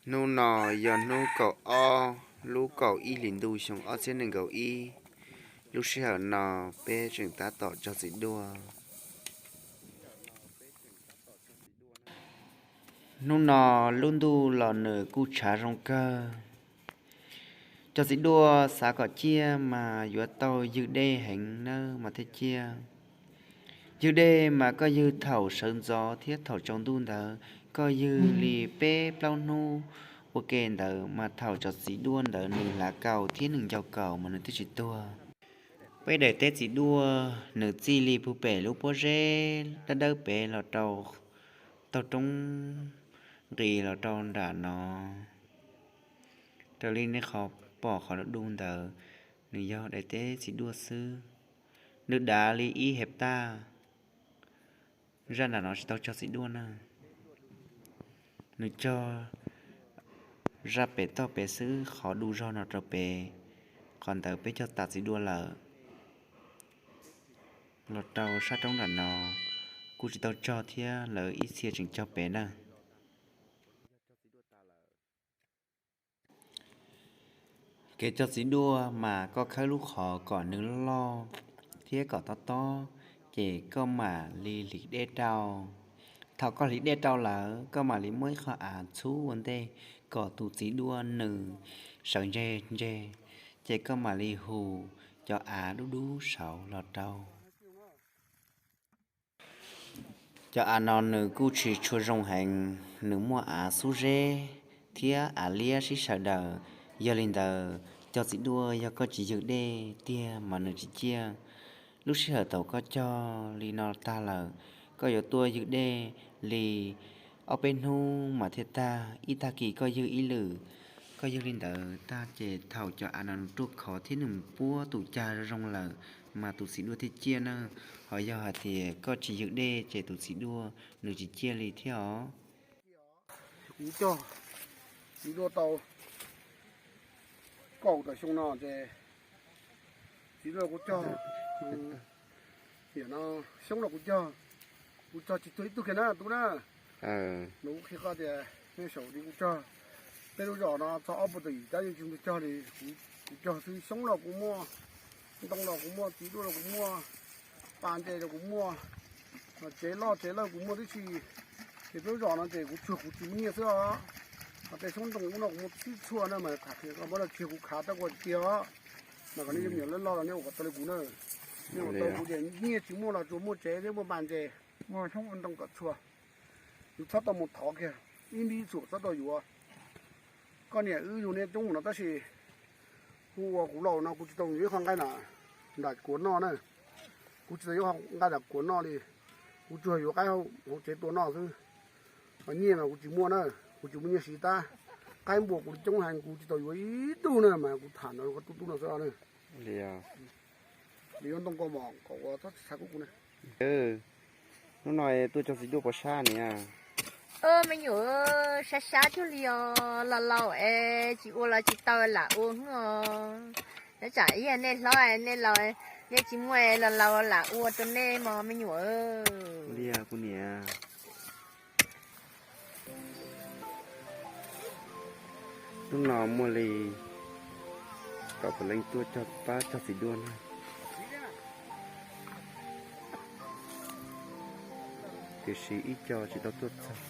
Hnub no yog hnub kaum ob lub kaum ib hlis ntuj xyoo ob txhiab nees nkaum ib. Lub sij hawm no peb tseem tab tom cog txiv duaj. Hnub no lub ntuj los nws kuj tshav zoo kawg. Cog txiv duaj xav kom ciaj mas yuav tau ywg dej heev nawb mas thiaj ciaj. Ywg dej mas koj ywg thaum sawv ntxov thiab thaum tsaus ntuj ntawd, koj ywg li peb plaub hnub ua ke ntawd mas thaum cov txiv duaj ntawd nws hlav kaus thiab nws ncau kaus mas nws thiaj tsis tuag. Peb daim teb txiv duaj nws txij li puag pem lub pob zeb dawb dawb pem los rau taug roob nqis los rau nram no. Raws li nej qhov pom qhov du du ntawd, nws yog daim teb txiv duaj xwb. Nws dav li ib heptaj. Zaj nram no tsis tau cog txiv duaj na. Nws cog zaj pem toj pem xwb, qhov du zog no rau pem, qhov ntawd peb cog tas txiv duaj lawm. Los rau sab roob nram no kuj tsis tau cog thiab, lawv ib txhia tseem cog pem na. Kev cog txiv duaj mas koj khawb lub qhov kom nws loj loj thiab kom tob tob, ces koj mam li hliv dej rau. Thaum koj hliv dej rau lawm, koj mam li muab ib qho av txhub ua ntej kom tus txiv duaj nws sawv ntseg ntseg, ces koj mam li hu cov av dub dub saud los rau. Cov av no nws kuj tsis tshua zoo heev, nws muaj av xub zeb thiab av liab sib sawv daws. Yog li ntawd, cog txiv duaj yog koj tsis ywg dej tiag mas nws tsis ciaj. Lub sij hawm thaum koj cog li no tag lawm, koj yuav tuaj ywg dej li ob peb hnub mas thiaj tag. Ib tag kis koj ywg ib lwm, koj ywg li ntawd tag ces thaum cov av no nws ruaj khov thiab nws puab tus cag zoo lawm mas tus txiv duaj thiaj ciaj na. Ho yog hais tias koj tsis ywg dej ces tus txiv duaj nws tsis ciaj li thiab os. Kuv cog txiv duaj tau kaum tawm xyoo no ces txiv duaj kuv cog, niam no xyoob los kuv cog, kuv cog tsis tuag ib tug kiag na tub na. Nws kuj qhia koj tias nej saum li kuv cog, peb lub zos no txog ob puas tawm yim cab yeej tsis muaj cog li. Kuv cog xwb, xyoob los kuv muaj, ntoo los kuv muaj, txiv duaj los kuv muaj, pas ntses los kuv muaj, tsev loj tsev lawj kuv muaj tib si. Ces peb lub zos no ces kuv tsuag kuv tsis muaj nyiaj xwb os. Ho tej xyoob ntoo ub no kuv muaj txhij txhua na mas tham qhia koj muab los tsis kuv khav tab kuv tiag os. Mas kom nej cov me nyuam loj loj los nej ua kom tau li kuv na. Nej ua tau kuv ces nyiaj tsis muaj los tsuas muaj tsev thiab muaj pas ntses, muaj xyoob ua ntoo kom txhua. Yus txhob tau mus thov kiag, ib npib txhuam txhob tau yuav. Koj niam wb yug nej coob mus no tab sis kuv ua kuv laus no kuv tsis tau yuav ib qho nqaij nram kuav noj na. Kuv tsis tau yuav qho nqaij nram kuav noj li. Kuv tsuas yuav qaib hauv tsev tua noj xwb. Ho nyiaj mas kuv tsis muaj na, kuv tsis muaj nyiaj siv tab. Qaib npua kuv li coob heev kuv tsis tau yuav ib tug na mas kuv tham no koj tub tub no xwb na. Li yuav ntoo koj mom kom ua txhob txhais kub kuv na. Hnub no tuaj cog txiv duaj puas sab niam? Me nyuam, sab sab cuag li os, laus laus es tsis ua los tsis tau lam ua os. Nyob tsam ib yam nej hlob nej laus, nej tsis muaj laus laus lam ua rau nej mos me nyuam. Li kuv niam. Hnub no muaj li kaum tawm leej tuaj cog pab cog txiv duaj na, tiam sis ib co tsis tau tuaj txog.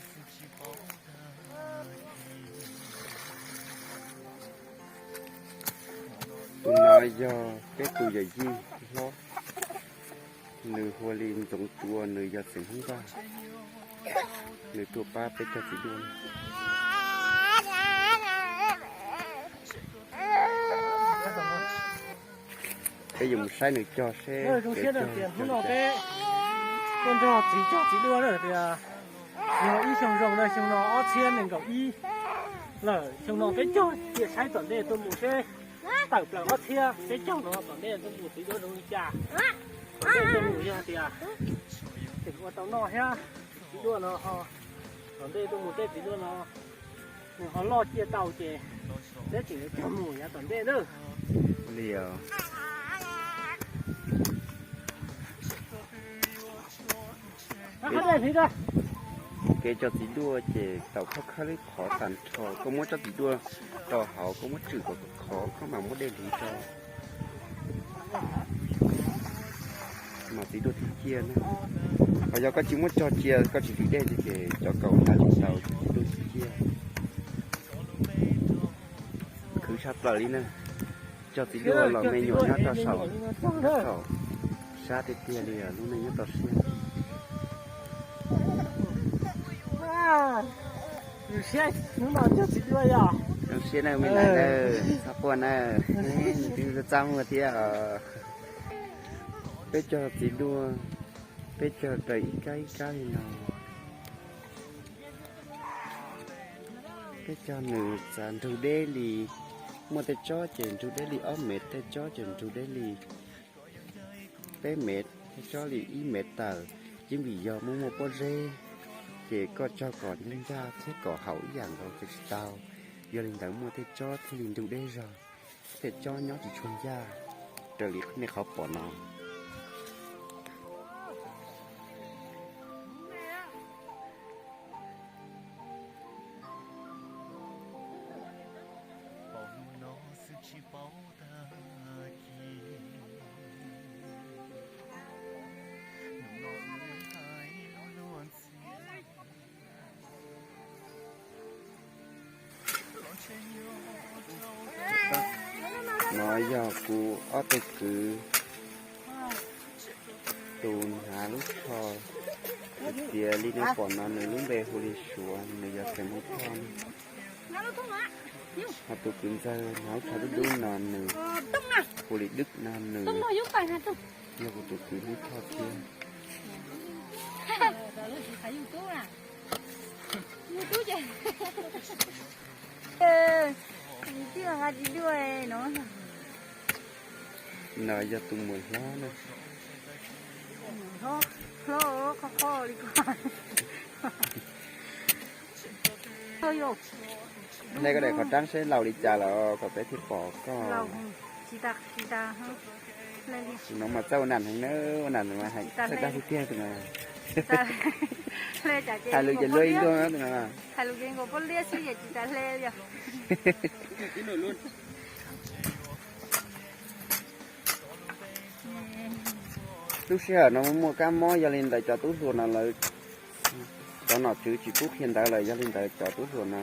Tus no yog peb tus yawm yij hlob, nws hu ua li Ntxoov Tsua, nws yog xeem Hmoob Vaj, nws tuaj pab peb cog txiv duaj. Peb yuav mus saib nws cog seb. Zoo siab tias hnub no peb tuaj nrog txiv cog txiv duaj na tias yog ib xyoo zoo na, xyoo no ob txhiab nees nkaum ib lawm, xyoo no peb cog tias saib tom ntej tuaj mus seb tawm plaws ob txhiab peb cog no tom ntej tuaj mus txiv duaj zoo li cas. Tom ntej tuaj mus yog tias tseem ua tau noj thiab, txiv duaj no ho tom ntej tuaj mus tej txiv duaj no nws ho loj ciaj tau ces peb tseem yuav cog mus yav tom ntej na. Li os. Kev tso txiv duaj ces tau khawb khawb lub qhov tag nrho, koj muab tsob txiv duaj rau hauv, koj muab tswm kom khov, koj mam muab dej hliv rau, mas txiv duaj thiaj ciaj na. Ho yog koj tsis muab tso cia, koj tsis hliv dej ces cov kaus hlav tsis tau, txiv duaj tsis ciaj. Khwv tshaj plaws li na. Tso txiv duaj los me nyuam nyob rau saum, nyob saum sab tiag tiag li, lub neej nyob toj siab. Zoo siab na me nais na, txhob quaj na, nws twb txaj muag thiab os. Peb cog txiv duaj, peb cog raws ib kab ib kab li no. Peb cog nws txav nrug deb li, muaj tej tsob ces nrug deb li ob mev, tej tsob ces nrug deb li peb mev, tej tsob li ib mev tawm. Ces vim yog muaj muaj pob zeb, ces koj cog kom ncaj ncaj thiab kom haum ib yam nkaus ces tsis tau. Yog li ntawd muaj tej tsob thiaj li nrug deb zog, tej tsob nyob tsis tshua ncaj raws li nej qhov pom no. No yog kuv ob tug kwv tus hnav lub thoj tiav li nej pom no, nws lub npe hu li Suav, nws yog xeem Hmoob Thoj ne. Ho tus kwv ntxawg hnav lub thoj dub dub no nws hu li Dwb no, nws yog kuv tus kwv Hmoob Thoj thiab. No yog tus muam hlob na. Nej koj daim qhov raab seb laus li cas lawm kom peb thiaj pom koj. Tus no mas txawj ua nam heev na, ua nam mas hais txawj dag tiag tiag tus no. Hais lus ces luag ib luag tus no. Lub sij hawm no muaj kab mob, yog li ntawd cov tub hluas no lawv, cov nom tswv tsis pub qhia ntawv lawm, yog li ntawd cov tub hluas no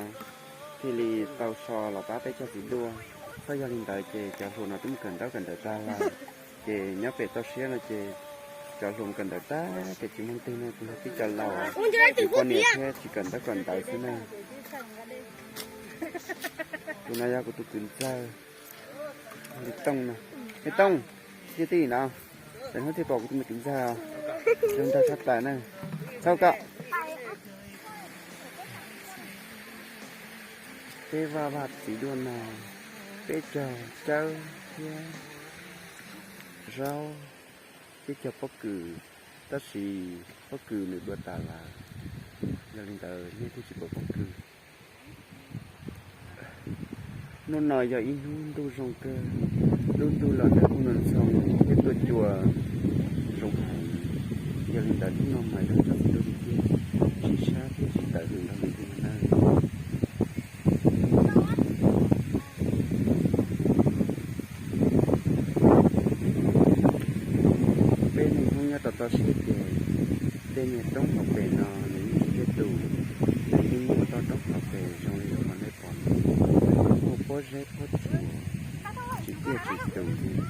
thiaj li tau so los pab peb cog txiv duaj. Txhob yog li ntawd ces cov hluas no twb mus kawm ntaub kawm ntawv tag lawm, ces nyob pem toj siab no ces cov hluas mus kawm ntawv tag ces tsis muaj twg no, ces yog tib co laus, tsis poj niam thiab tsis kawm ntaub kawm ntawv xwb na. Tus no yog kuv tus kwv ntxawg, li Tooj no. Li Tooj, nyob twj ywm no, tam hnub thiaj pom kuv tus me kwv ntxawg, zoo nraug tshaj plaws na. Txhob koj. Peb vaj vaj txiv duaj no, peb cog cawb thiab zaub, peb cog pob kws, tab sis pob kws nws dua tas lawm, yog li ntawd nej thiaj tsis pom pob kws. Hnub no yog ib hnub ntuj zoo kawg, lub ntuj los nag kuj nag ntxhoo thiab tuaj cua zoo heev, yog li ntawd hnub no mas zoo tso txiv duaj tiag tiag, tsis sab thiab tsis tawv heev npaum li hnub no na. Peb neeg Hmoob nyob rau toj siab ces tej niag roob hauv pes no nws yeej tsis ciaj tus, nws yeej muaj toj roob hauv pes zoo li qhov nej pom no, muaj pob zeb pob tsuas tsis ciaj tsis tus li.